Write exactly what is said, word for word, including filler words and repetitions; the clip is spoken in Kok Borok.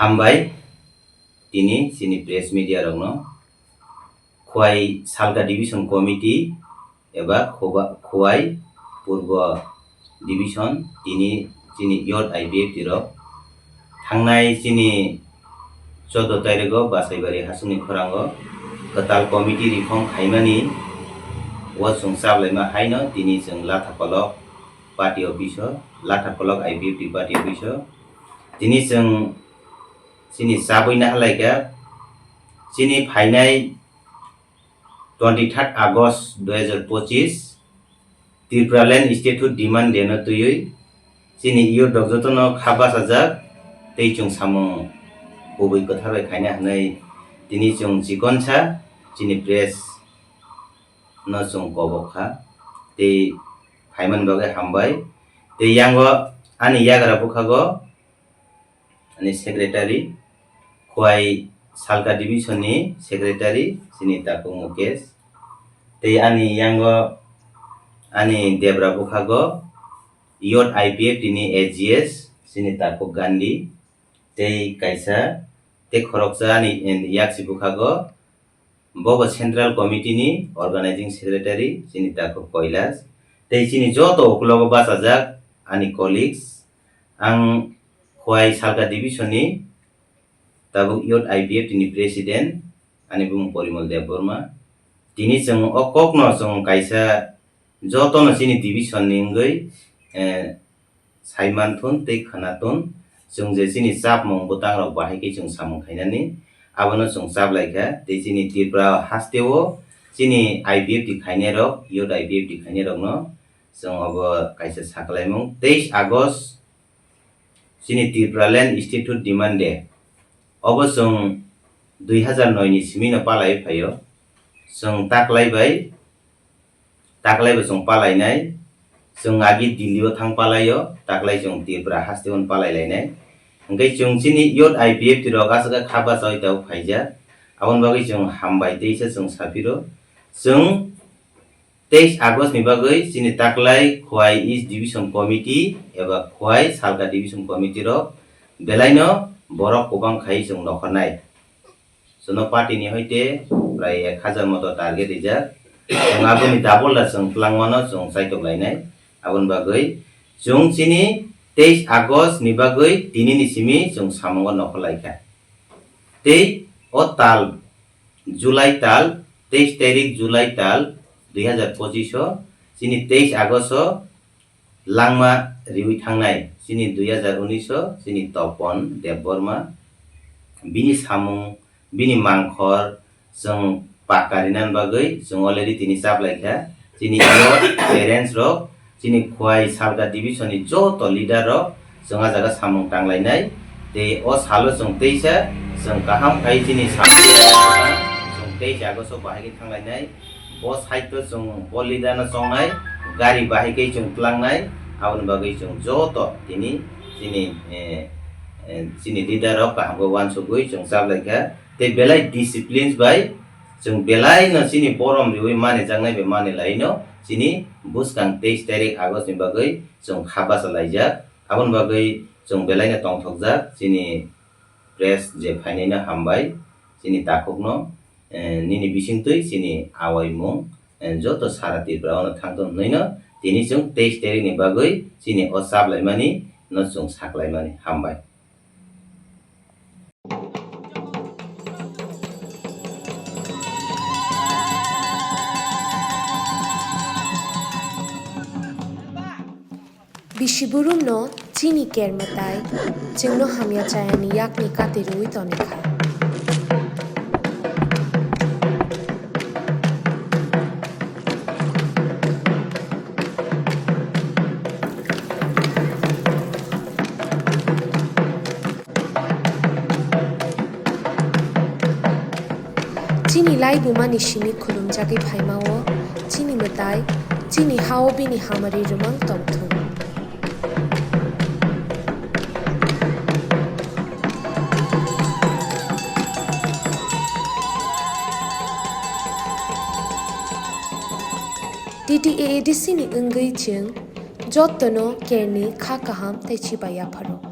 Hambai tini chini press media rokno. Khowai Salka Division Committee eba Khoba-, Khowai Purbo Division tini chini youth I P F T rok thangnai chini choudo tarikgo Basaibari hachwkni khorango kwtal committee rikhong khaimani o chwng chaplaima haino tini chwng Lathakolok party office o, Lathakolok I P F T party office o tini chwng chini chabwi nahalaikha. Chini phainai twenty third August dui hazar pochis Tipraland Statehood Demand Day no twiwi chini youth rok jotono kha bachajak tei chwng samung kubui kwthar bai khaina hwnwi tini chwng chikonsa chini press no chwng kobok kha tei phaimani bagwi hambai. Tei yango ani yagra bwkhago ani secretary, Khowai Salka Division ni secretary chini Taku Mukesh. Tei ani yango ani debra bwkhago youth I P F T ni A G S chini Taku Gandhi. Tei kaisa tei khoroksa ani yaksi bwkhago Bo bo Central Committee ni Organizing Secretary chini Takhuk Koilas, tei chini joto ukulogo bachajak ani colleagues, ang Khowai Salka Division ni tabuk Youth I P F T ni President, ani bumung Porimol Debbarma. Tini chwng o kokno chwng kaisa jotono chini division ni wngwi, eh, saimanthun tei khwnathun, chwng je chini chapmung bwtangrok bahai khe chwng samung khainani, abono chwng chaplaikha. Tei chini Tripura hasteo chini I P F T khainairok, Youth I P F T khainairokno chwng obo kaisa sakhlaimung, teis August chini Tipraland Statehood Demand Day. Obo chwng dui hazar noi ni simi no palaiwi phaio. Chwng taklai bai, taklai bo chwng palainai. Chwng agi Delhi o thang palaio, taklai chwng Tripura haste o palai lainai. Hwnkhe chwng chini youth I P F T rok aswk kha bachaui tabuk phaijak. Aboni bagwi chwng hambai teisa chwng saphiro. Chwng teis August ni bagwi chini taklai Khowai East Division Committee eba Khowai Salka Division Committee rok belaino borok kwbang khai chwng nokhornai. Chwngno party ni hoite prai ek hazar moto target rijak. Chwng aboni double da chwng twlangmano chwng chaitok lainai. Aboni bagwi chwng chini teis August ni bagwi tini ni simi chwng samungo nokhorlaikha. Tei o tal July tal, teis tarik July tal dui hazar pochis o, chini teis August o langma riwi thangnai, chini dui hazar unis o, chini Topon Debbarma, bini samung, bini mangkhor, chwng paka rinani bagwi chwng already tini chaplaikha. Chini youth, parents rok, chini Khowai Salka Division ni joto leader rok chwng ah jaga samung tanglainai. Tei o salo chwng teisa chwng kaham khai chini samung chwng teisa August o bahai khe thanglainai. Bo side o chwng bo leader no chongnai, gari bahai khe chwng twlangnai, aboni bagwi chwng joto tini chini, eh, eh, chini leader rok kaham khe uansugwi chwng chaplaikha. Tei belai disciplines bai chwng belaino chini borom riwi manijaknai bai manilaino chini bwskang teis tarik August ni bagwi chwng kha bachalaijak. Aboni bagwi chwng belaino tongthokjak chini press je phainaino hambai chini takhukno, eh, nini bisingtwi chini awaimung, eh, joto sara Tripura ono thangthun hwnwino tini chwng teis tarik ni bagwi chini o chaplaimani no chwng saklaimani hambai. Bisi burumno chini ker mwtai, chwngno hamya chayani yakni kati rwui tonikha. Chini laibumani simi khulumjagwi phaima-o, chini mwtai, chini ha-o bini hamari rwmang tongthung. T T A A D C ni wngwi chwng jottono kerni kha kaham tei chibai yapharo.